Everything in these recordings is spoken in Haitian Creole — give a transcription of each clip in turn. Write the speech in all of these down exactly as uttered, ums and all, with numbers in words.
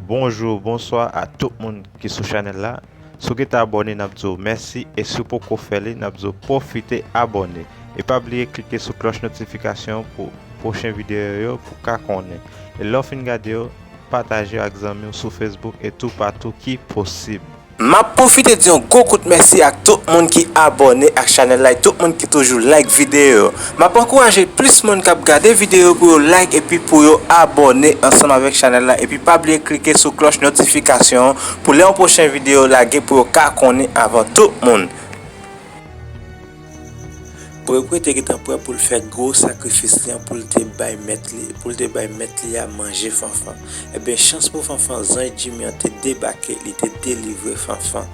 Bonjou, bonswa a tout moun ki sou chanèl la. Si w gentan abòne, n ap di w mèsi, e si w poko fè li, n ap di w pwofite abòne. E pa bliye klike sou klòch notifikasyon pou pwochen videyo yo pou w ka konnen. E lè w fin gade yo, pataje yo ak zanmi w sou Facebook e toupatou ki posib. M ap pwofite di yon gwo kout mèsi ak tout moun ki abòne ak chanèl la e tout moun ki toujou like videyo yo. M ap ankouraje plis moun k ap gade videyo yo pou yo like epi pou yo abòne ansanm avèk chanèl la. Epi pa bliye klike sou klòch notifikasyon an pou lè yon pwochen videyo lage pou yo ka konnen avan tout moun. Prepre te gentan prè pou l fè gwo sakrifis li an pou l te bay mèt li, pou l te bay mèt li a manje Fanfan. Ebyen, chans pou Fanfan, zanj Jimmy an te debake, li te delivre Fanfan.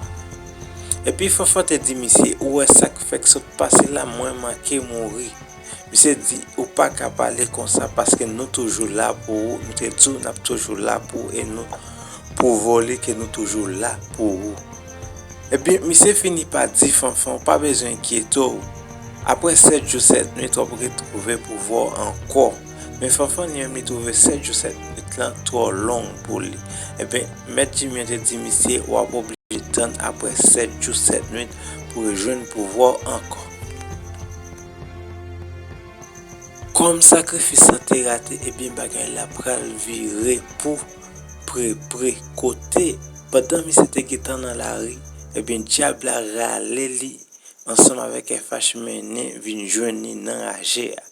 Epi Fanfan te di misye, ou wè sa k fèk sot pase la, mwen manke mouri. Misye di, ou pa ka pale konsa paske nou toujou la pou ou, nou te di w n ap toujou la pou ou e nou pwouve w li ke nou toujou la pou ou. Ebyen, misye fini pa di Fanfan, ou pa bezwen enkyete w. Apre sèt jou, sèt nwit, w ap retwouve pouvwa w ankò. Men Fanfan li menm li twouve sèt jou, sèt nwit lan twò long pou li. Ebyen, mèt Jimmy an te di misye, w ap oblije tann apre sèt jou, sèt nwit pou w rejwenn pouvwa w ankò. Kòm sakrifis lan te rate, ebyen, bagay la pral vire pou Prepre. Kote, pandan misye te gentan nan lari, ebyen, dyab la rale li ansanm avèk F H mennen vin jwenn li nan raje a.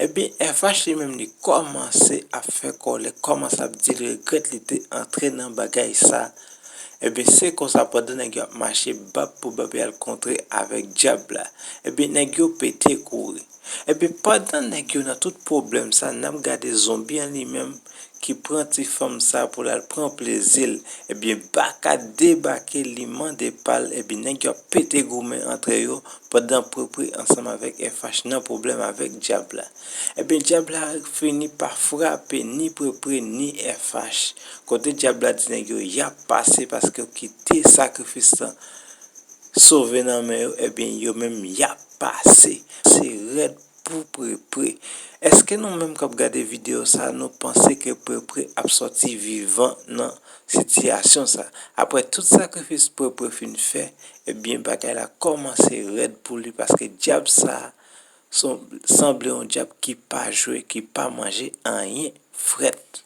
Ebyen, F H li menm li kòmanse ap fè kòlè, kòmanse ap di l regrèt li te antre nan bagay sa. Ebyen, se konsa pandan nèg yo ap mache bab pou bab y al kontre avèk dyab la, ebyen, nèg yo pete kouri. Ebyen, pandan nèg yo nan tout pwoblèm sa, n ap gade zonbi an li menm ki pran ti fanm sa pou l al pran plezi l. Ebyen, Baka debake, li mande pa l, ebyen, nèg yo ap pete goumen antre yo, pandan Prepre ansanm avèk F H nan pwoblèm avèk dyab la. Ebyen, dyab la fini pa frape ni Prepre ni F H. Kote dyab la di nèg yo y ap pase paske yo kite sakrifis lan sove nan men yo, ebyen, yo menm y ap pase. Se rèd pou Prepre. Èske nou menm k ap gade videyo sa, nou panse ke Prepre ap sòti vivan nan sitiyasyon sa? Apre tout sakrifis Prepre fin fè, ebyen, bagay la kòmanse rèd pou li paske dyab sa son, sanble yon dyab ki pa jwe, ki pa manje anyen frèt.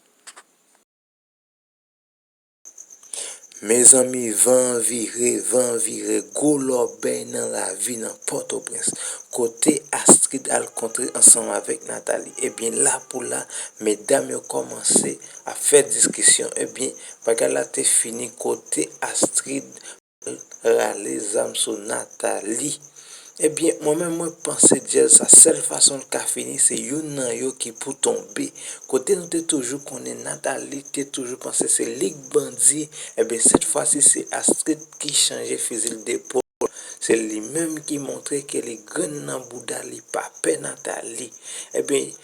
Mezanmi, van an vire, van an vire, gwo lòbèy nan lavi nan Pòtoprens, kote Astrid al kontre ansanm avèk Nathalie. Ebyen, la pou la, medam yo kòmanse ap fè diskisyon. Ebyen, bagay la te fini kote Astrid rale zam sou Nathalie. Ebyen, mwen menm, mwen panse djèz sa, sèl fason l ka fini, se youn nan yo ki pou tonbe. Kote nou te toujou konnen Nathalie te toujou panse se li k bandi, ebyen, sèt fwa si, se Astrid ki chanje fizi l depòl. Se li menm ki montre ke li grenn nan bouda, li pa pè Nathalie. Ebyen,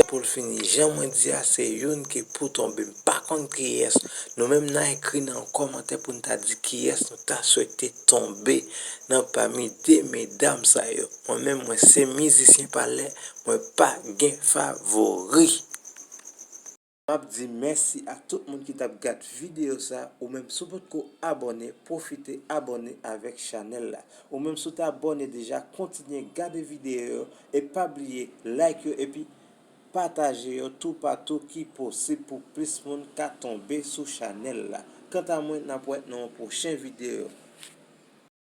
pou l fini, jan mwen di a, se youn ki pou tonbe. M pa konn kiyès. Nou menm, n a ekri nan yon kòmantè pou n ta di kiyès nou ta swete tonbe nan pami de medam sa yo. Mwen menm, mwen se mizisyen palè, mwen pa gen favori. M ap di mèsi a tout moun ki t ap gad videyo sa. Ou menm, si w potko abòne, pwofite abòne avèk chanèl la. Ou menm, si w t abòne deja, kontinye gade videyo yo e pa bliye like yo epi pataje yo toupatou ki posib pou plis moun ka tonbe sou chanèl la. Kanta mwen, n ap wè nan yon pwochen videyo.